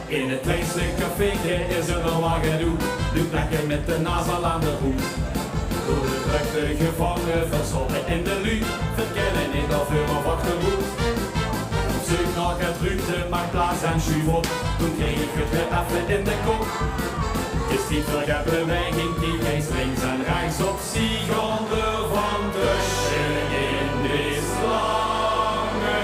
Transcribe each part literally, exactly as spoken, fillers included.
In 't kleinste cafeeke is 'n waggedoe, luuj plekke mit de naas al aan de roe. Door de drökte gevange, verzoppe in de luuj, verkenne neet nao veur of achteroet. Op zeuk nao get ruumte, maak plaats en sjuuf op, toen krieg ich 't weer effe in de kop. 't Is tied veur get beweging, kiek ins links en rechts op. Zie gaon d'r van tösje in de slange.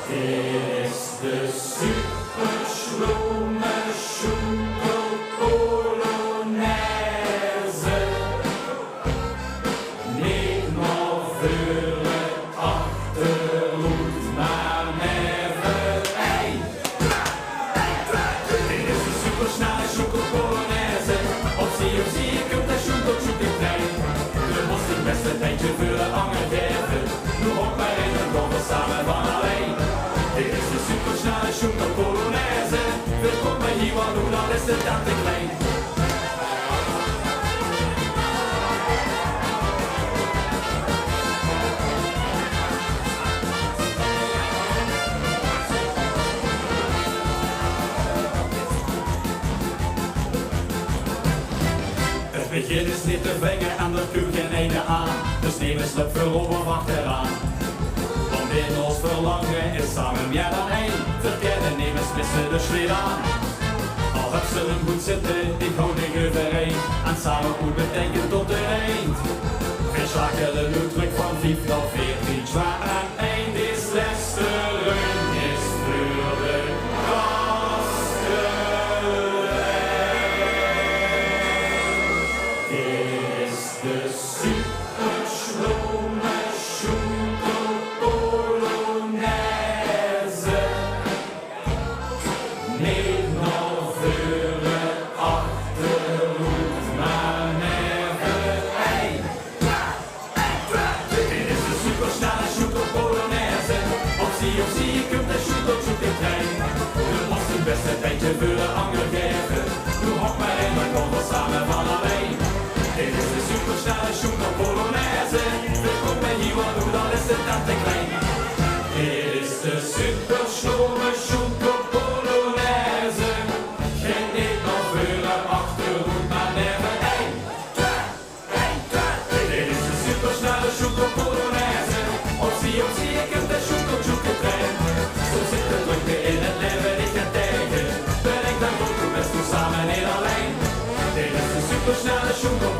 Dit is de supersjlome sjoenkelpolonaise. Neet nao veure, achteroet, mer neve. Hey! Dit is de supersnelle sjoenkelpolonaise. Op zie, op zie kump de sjoenkeltrein. De mós 't bèste tiedje veur de anger gaeve. Noe hop mer in, dan gaon v'r same van allein. Dit is de supersnelle sjoenkelpolonaise. Veer kómme hie waal noe, dan is de tent te klein. 't Begin is neet te vinge en d'r kump gein einde aan. Dus nemes löp veurop of achteraan. Want in ós verlange is same mieë dan ein. Veer kenne nemes misse, dus sjleet aan. Al höbs se 'm good zitte, ich hou dich euverein. En same good beteikent tot 't eind. Veer sjakele noe trök van vief nao veer, drie, twie en ein. Dees lèste run is veur de gaste. Dit is de supersjlome sjoenkelpolonaise. Neet nao veure, achteroet, mer neve. Hey! Dit is de supersnelle sjoenkelpolonaise. Op zie, op zie kump de sjoenkeltrein. De mós 't bèste tiedje veur de anger gaeve. Noe hop mer in, dan gaon v'r same van allein. Dit is de supersnelle sjoenkelpolonaise. Veer kómme hie waal noe, dan is de tent te klein. Dit is de supersjlome sjoenkelpolonaise. Gein neet nao veure, achteroet, mer neve. Ein, twie, ein, twie. Dit is de supersnelle sjoenkelpolonaise. Op zie, op zie kump de sjoenkeltrein. Zo zit de drökte in 't laeve dich get taenge. Bin ich dan good, doe bès noe same, neet allein. Dit is de supersnelle sjoenkel